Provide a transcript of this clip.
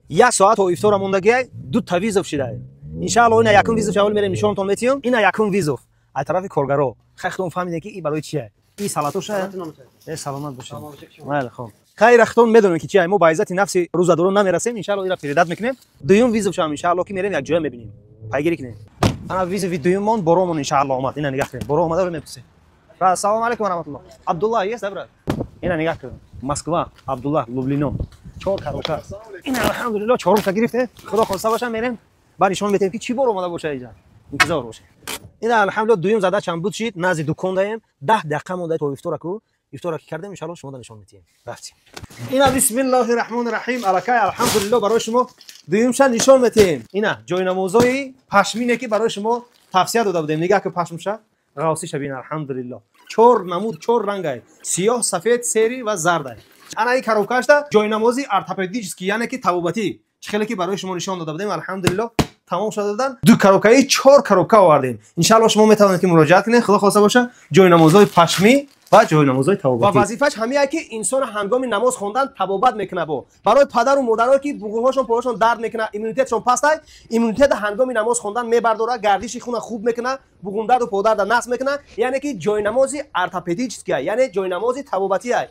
Як соат то ифтора мондагиай, ду та вызов шидай. Иншаалло, ина якум вызов шавол мерем, нишонтон метиҳам. Ина якум вызов аз тарафи коргаро. Хай, худон фаҳмиде, ки и барои чия. И салатоша. Э, саломат бошед. Майли, хоб. Хайр, худон медонем, ки чия. Мо ба иззати нафси рӯзадорон намерасем, иншаалло, ира передать мекунем. Дуюм вызов шавам, иншаалло, ки мерем, як ҷоя мебинем. Пайгирӣ кунем. Ана вызови дуюммон боромон, иншаалло, омад. Ина нигаҳ кунем. Боро омада, мепурсем. Ассалому алайкум ва раҳматуллоҳ. Абдуллоҳ есть, да, брат? Ина нигаҳ кунем. Москва, Абдуллоҳ, Люблино. Чор коробка. Ина, алҳамдулиллоҳ, чорумта гирифтем. Худо хоста боша, мерем. Баъд нишон метем, ки чӣ бор омада боша инҷа. Интизор бошед. Ина, алҳамдулиллоҳ, дуюм задачам буд шид, назди дукон даем. 10 дақиқа монда то ифтораку. Ифтора ки кардем, иншаалло, шумо да нишон метиҳем. Рафтем. Ина, бисмиллоҳи раҳмони раҳим, аллакай, алҳамдулиллоҳ, барои шумо дуюмша нишон метиҳем. Ина ҷойнамозои пашмине, ки барои шумо тавсия дода будем. Нигаҳ ки пашмша, ғавсиша бин, алҳамдулиллоҳ. Чор намуд, чор рангай: сиёҳ, сафед, серый ва зардай. Ана ин коробкашда ҷойнамози ортопедический, яъне ки табобатӣ, чӣ хеле ки барои шумо нишон дода будем, алҳамдулиллоҳ, тамом шуда додан. Ду коробкаи чор коробка овардем. Иншаалло, шумо метавонед, ки муроҷиат кунед, худо хоста боша, ҷойнамозҳои пашмӣ ва ҷойнамозҳои табобатӣ. Ва вазифааш ҳамияе, ки инсона ҳангоми намоз хондан табобат мекунад. Бо барои падару модарое, ки буғумҳошон, поҳошон дард мекунад, иммунитетшон пастай, иммунитета ҳангоми намоз хондан мебардорад, гардиши хуна хуб мекунад, буғумдарду подарда насб мекунад. Яъне ки ҷойнамози ортопедический, яъне ҷойнамози табобатие.